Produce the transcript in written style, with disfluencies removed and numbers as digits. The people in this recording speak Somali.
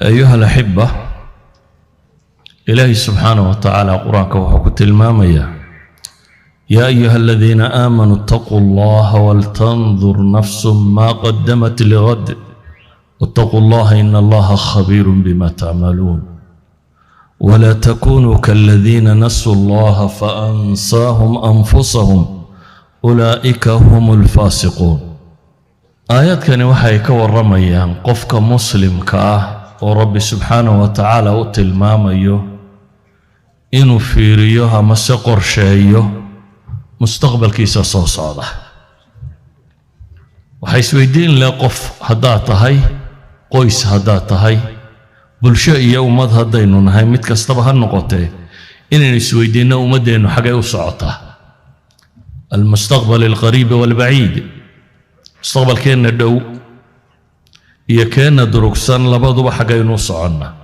أيها الأحبة، Ilaahi subxaanaه wa tacaala Qur-aanka wuxuu ku tilmaamayaa: يا أيها الذين آمنوا اتقوا الله ولتنظر نفس ما قدمت لغد واتقوا الله إن الله خبير بما تعملون ولا تكونوا كالذين نسوا الله فأنساهم أنفسهم أولئك هم الفاسقون. Aayaadkani waxay ka warramayaan qofka Muslimka ah oo Rabbi subxaanahu wa tacaala u tilmaamayo inuu fiiriyo amase qorsheeyo mustaqbalkiisa soo socda. Waxay isweydiin leh qof haddaad tahay, qoys haddaad tahay, bulsho iyo ummad haddaynu nahay, mid kastaba ha noqotee, inaynu isweydiinno ummaddeennu xaggay u socotaa, المستقبل القريب والبعيد. Mustaqbalkeenna dhow iyo keenna durugsan labaduba xaggaynu u soconnaa?